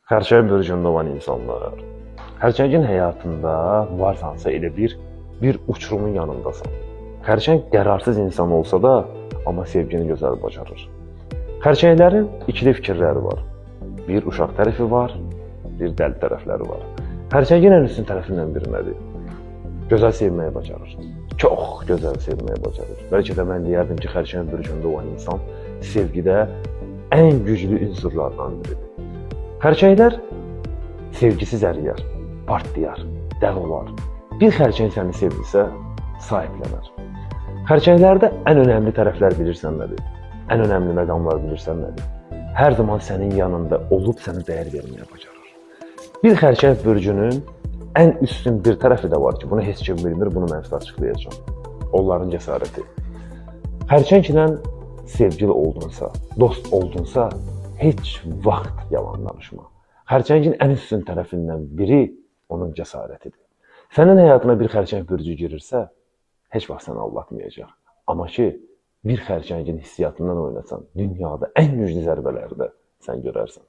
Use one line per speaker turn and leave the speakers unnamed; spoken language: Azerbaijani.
Xərçəng bürcündə olan insanlar, xərçəngin həyatında varsansa elə bir uçurumun yanındasan. Xərçəng qərarsız insan olsa da, amma sevgini gözəl bacarır. Xərçənglərin ikili fikirləri var. Bir uşaq tərəfi var, bir dəli tərəfləri var. Xərçəngin ən üstün tərəfindən biri nədir? Gözəl sevməyi bacarır. Çox gözəl sevməyi bacarır. Bəlkə də mən deyərdim ki, xərçəng bürcündə olan insan sevgidə ən güclü ünsürlərdən biridir. Xərçənglər sevgisiz əriyər, partlayar, dəli olar. Bir xərçəng səni sevdirsə, sahiblənər. Xərçənglərdə ən önəmli tərəflər bilirsən nədir? Ən önəmli məqamlar bilirsən nədir? Hər zaman sənin yanında olub sənə dəyər verməyə bacarır. Bir xərçəng bürcünün ən üstün bir tərəfi də var ki, bunu heç kim bilmir, bunu mən sizə açıqlayacağam. Onların cəsarəti. Xərçənglə sevgili oldunsa, dost oldunsa, heç vaxt yalan danışma. Xərçəngin ən üstün tərəfindən biri onun cəsarətidir. Sənin həyatına bir xərçəng bürcü girirsə, heç vaxt səni aldatmayacaq. Amma ki, bir xərçəngin hissiyatından oynasan, dünyada ən güclü zərbələri də sən görərsən.